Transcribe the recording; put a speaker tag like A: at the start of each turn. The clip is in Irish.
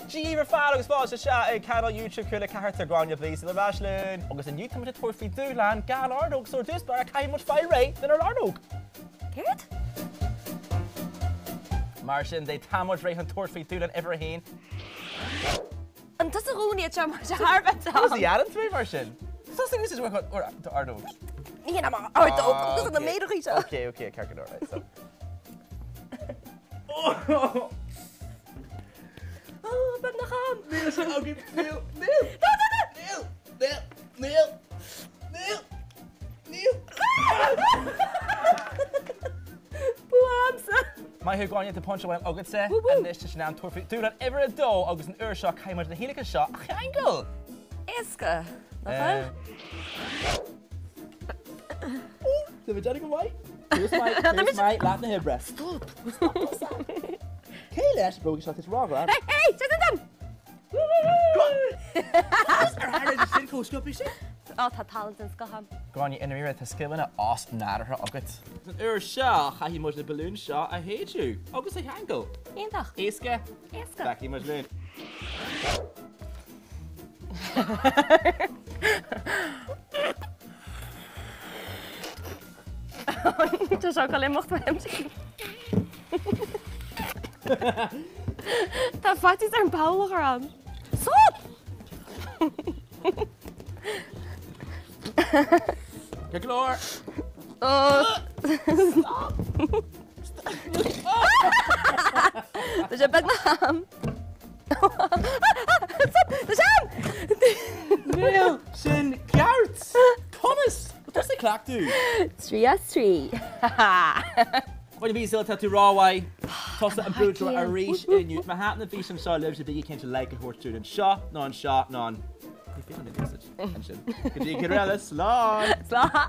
A: Dia dhaoibh ar fad agus fáilte isteach ag cainéal YouTube Cúla 4 Tá Gráinne Blíosail ar ais linn agus inniu tá muid ag tabhairt faoi dúshlán gan ordóg so ar dtús báire caithfidh muid fáil réidh lenár ordóg.
B: Céard?
A: Mar sin de tá muid réidh chun tabhairt faoi dúshlán uimhir a haon.
B: An tusa a dhún iad seo mar seo thar a bheith
A: Conas a dhéanann tú é mar sin? Tusa ag úsáid d'ordóg.
B: Ní hé m'ordóg agus na méaracha seo.
A: Ok, ok, ceart go leor, right, so.
B: Ó, beagnach am.
A: Níl sé agaibh, níl, níl, níl, níl, níl, níl, níl.
B: Bua a'msa.
A: Maith thú Gráinne, tá pointe amháin agatsa. Anois tá sé in am tabhairt faoi dúshlán uimhir a dó agus an uair seo caithfidh muid na huibheacha seo a cheangal.
B: Éasca, nach bhfuil?
A: Tá muid déanamh go maith. Tús maith, tús maith, leath na hoibre.
B: Stop!
A: Cé leis an bróga seo? Tá sé róghlan.
B: Hey, hey, sé sin dom!
A: Ar tharla sin chomh sciobtha sin?
B: Ó, tá tallann den scoth a'm.
A: Gráinne, i ndáiríre, tá scileanna osnádúrtha agat. An uair seo, caithfidh muid na balúin seo a shéideadh agus a cheangal.
B: Iontach.
A: Éasca?
B: Éasca.
A: Feicfidh muid linn.
B: Tá seo ag dul imeacht uaim. Tá faitíos orm poll a chur ann. Stop!
A: Go glór!
B: Tá sé beagnach am. Stop! Tá sé am!
A: Níl sin ceart! Conas? Tá tusa ag cleachtadh.
B: 3 as 3.
A: Gráinne Bíosal, tá tú rómhaith. Tusa an buaiteoir arís inniu. Má thaitin an físeán seo libhse bígí cinnte like a thabhairt dúinn anseo nó anseo nó an Ní féidir liom ansin. Go dtí an chéad uair eile, slán!
B: Slán!